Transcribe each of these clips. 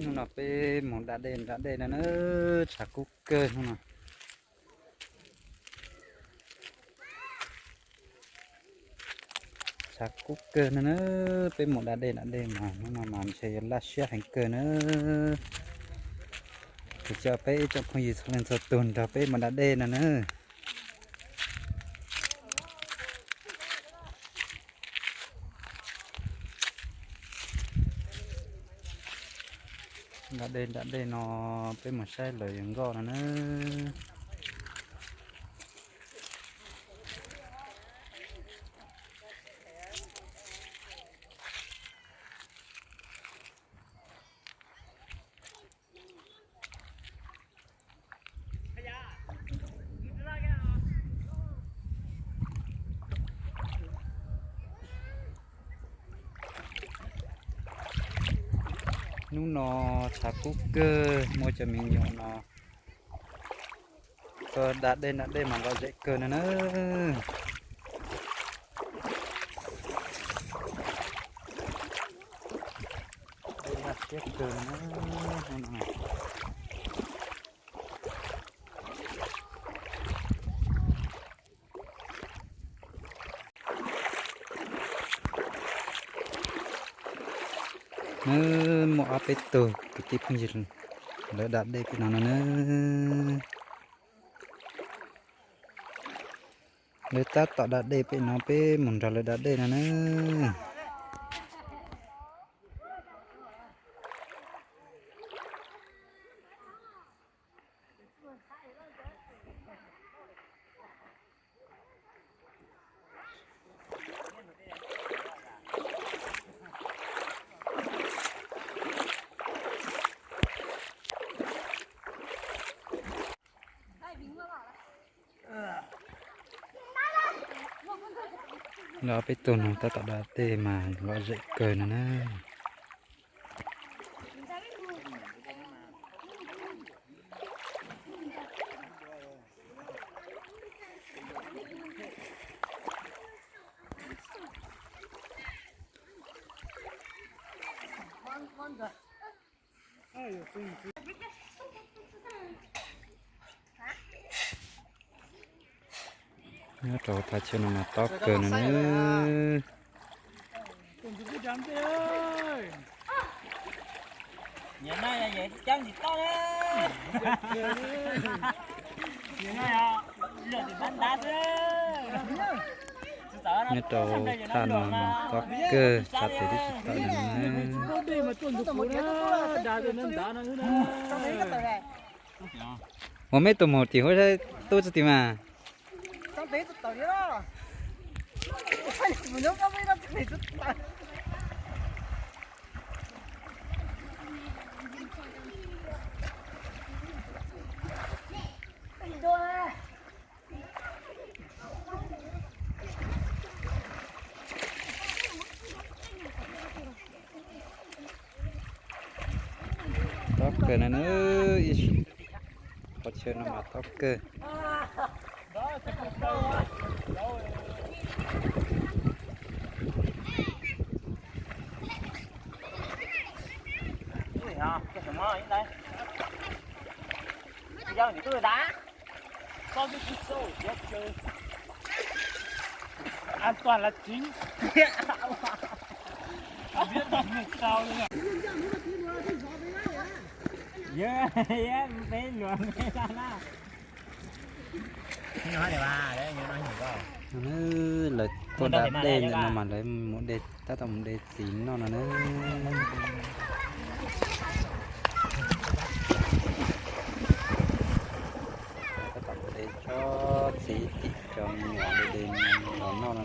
Hnub no peb mus da dej da dej no na, tshav kub kawg hnub no. Tshav kub kawg no na, peb mus da dej da dej mas hnub no mas ntshe yuav laj siab heev kawg na. Kuv coj peb ib tsoom phooj ywg txhua leej txhua tus nrog peb mus da dej no na. Da dej da dej no peb mus saib lawv yuav nkoj no na. Hnub no tshav kub kawg, muaj cov me nyuam no tuaj da dej da dej mas lom zem kawg no na. Dej laj siab kawg no na. Muaj ob peb tug kwv tij phooj ywg lawv da dej pem no no na. Lawv tab tom da dej pem no, peb mus nrog lawv da dej no na. Lawv ob peb tug no tab tom da dej mas lom zem kawg no na. Nyob rau thaj chaw no mas tob kawg no na. Nyob rau thaj no mas tob kawg, txhais tes twb tsis tau li na. Ua meb tus maum tim huab saib tub tsi tim mas. Tob kawg na, ib qhov chaw no mas tob kawg. An toàn là chính. Lawv tuaj da dej ntawm no mas lawv mus de, tab tom mus de txiv noj no na. Tab tom mus de tsob txiv tim cov me nyuam de de los noj no na.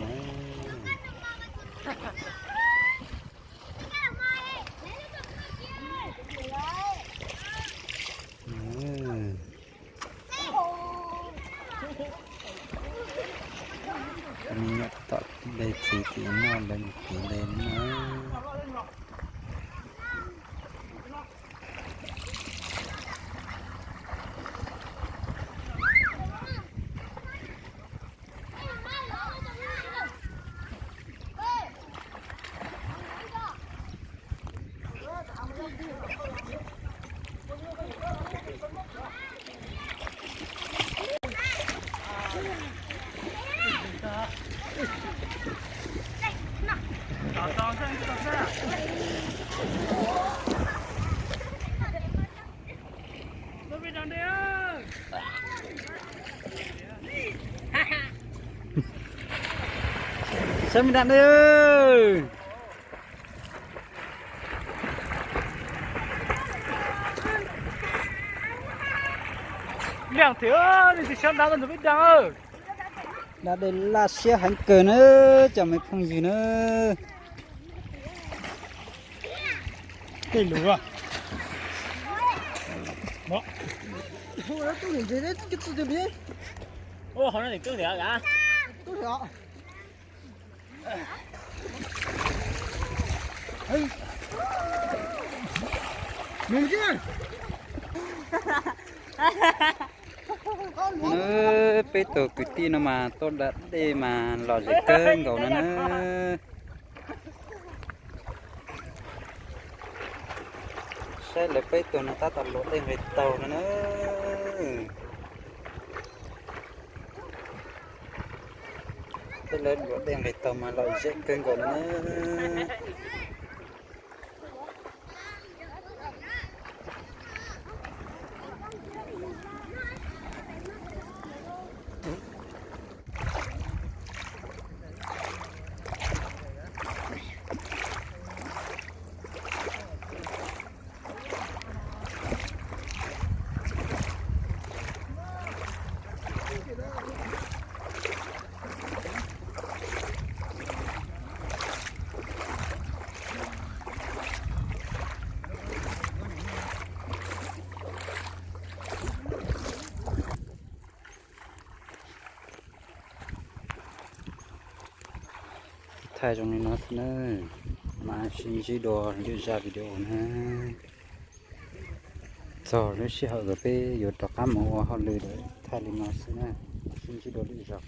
Cov me nyuam tab tom de txiv tim noj, lawv mus txiv de noj. Saib me dam ne. Liaj thiab, nej tsis sab dab ntawd peb dab. Dab dej laj siab heev kawg na, cov me phooj ywg na. Tej lus. Peb tug kwv tij no mas tuaj da dej mas lom zem kawg nkaus no na. Saib lawv peb tug no tab tom luam dej nqis taug no na. Tej lawv luam dej nqis taug mas lom zem kawg nkaus no na. Thaij zoo li no xwb na, mam sib ntsib dua lwm zaj video na. Txog lub sij hawm uas peb yuav rov qab mus ua hauj lwm lawm, thaij li no xwb na, mam sib ntsib dua lwm zaug.